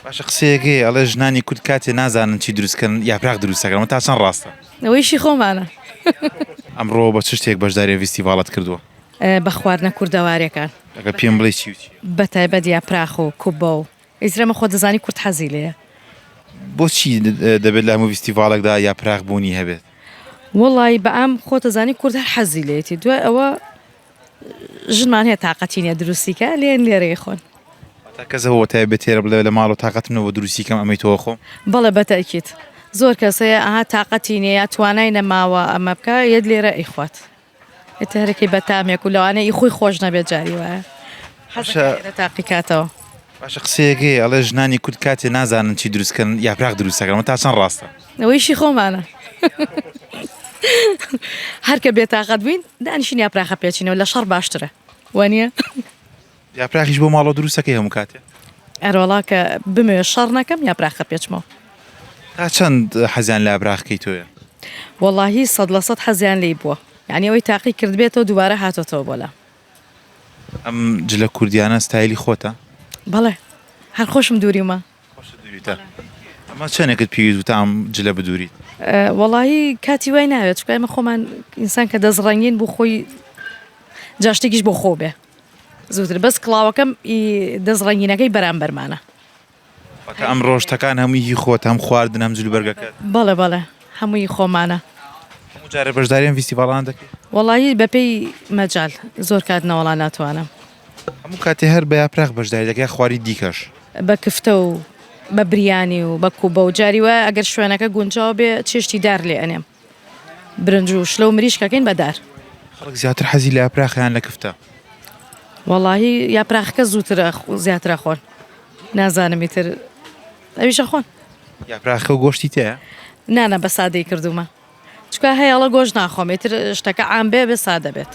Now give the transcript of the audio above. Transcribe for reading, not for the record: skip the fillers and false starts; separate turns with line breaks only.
باشە قسەیەک هەیە ئەڵێ ژنانی کورد کاتێ نازانن چی دروست کەن یاپراخ دروست دەکەن ئەمە تا چەند ڕاستە؟
ئەوە ئیشی خۆمانە.
ئەمڕۆ بە چ شتێک بەشداری ئەم ڤیستیڤاڵەت کردووە؟
بە خواردنە کوردەواریەکان.
ئەگەر پێم بڵێی چی و چیە؟
بە تایبەت یاپراخ و کوبە و ئیتر ئەمە خۆت دەزانی کورد حەزی لێیە.
بۆچی دەبێت لە هەموو ڤیستیڤاڵێکدا یاپراخ بوونی هەبێت؟
وەڵایی بە عام خۆت دەزانی کورد هەر حەزی لێیەتی دوای ئەوە ژنمان هەیە تاقەتی نیە دروستی کە لێن لێرەی خۆن.
واتا کەس هەبووە تایبەت تێرە بڵێ لە ماڵەوە تاقەتم نەبووە دروستی کەم ئەمەی تۆ خۆم؟
بەڵێ بەتەئکید زۆر کەس هەیە ئەها تاقەتی نیە یا توانای نەماوە ئەمە بکا یەت لێرە ئەیخوات ئیتر هەرەکەی بەتامێک و لەوانەیە ئی خۆی خۆش نەبێت جاری وایە حەزەکا لێرە تاقی کاتەوە.
باشە قسەیەک هەیە ئەڵێ ژنانی کورد کاتێ نازانن چی دروست کەن یاپراخ دروست دەکەن ئەمە تا چەند ڕاستە؟
ئەوە ئیشی خۆمانە هەر کە بێتاقەت بووین دانیشین یاپراخە پێچینەوە لە شەڕ باشترە وانییە؟
یاپراخیش بۆ ماڵەوە دروست دەکەی هەموو کاتێ؟
ئەرەوەڵا کە بمەوێ شەڕ نەکەم یاپراخە پێچمەوە.
تا چەند حەزیان لە یاپراخەکەی تۆیە؟
وەڵاهی 100% حەزیان لێی بووە یانی ئەوەی تاقی کردبێتەوە دووبارە هاتۆتەوە بۆ لام.
ئەم جلە کوردیانە ستایلی خۆتە؟
بەڵێ هەر خۆشم دووریومە.
خۆشت دووریتە ئەمە چەندێکت پێویست بوو تا ئەم جلە بدووریت؟
وەڵایی کاتی وای ناوێت چونکە ئێمە خۆمان ئینسان کە دەست ڕەنگین بوو خۆی جا شتێکیش بۆ خۆ بێ زووتر بەس کڵاوەکەم ئی دەست ڕەنگینەکەی بەرامبەرمانە.
واتە ئەمڕۆ شتەکان هەمووی هی خۆت هەم خواردن هەم جلوبەرگەکەت؟
بەڵێ بەڵێ هەمووی خۆمانە.
هەموو جارێ بەشداری ئەم ڤیستیڤاڵانە دەکەی؟
وەڵایی بەپێی مەجال زۆر کات نەوەڵا ناتوانم.
هەموو کاتێ هەر بە یاپراخ بەشداری دەکەی یا خواردنی دیکەش؟
بە کفتە و بە بریانی و بە کوبە و جاری وایە ئەگەر شوێنەکە گونجاو بێ چێشتی دار لێ ئەنێم برنج و شلە و مریشک ئەکەین بە دار.
خەڵک زیاتر حەزی لە یاپراخە یان لە کفتە؟
وەڵاهی یاپراخەکە زووتر زیاتر ئەخۆن نازانم ئیتر ئەویش ئەخۆن.
یاپراخەکە گۆشتی تێیە؟
نا نا بە سادەی کردوومە چونکە هەیە ئەڵێ گۆشت ناخۆم ئیتر شتەکە عام بێ بێ سادە بێت.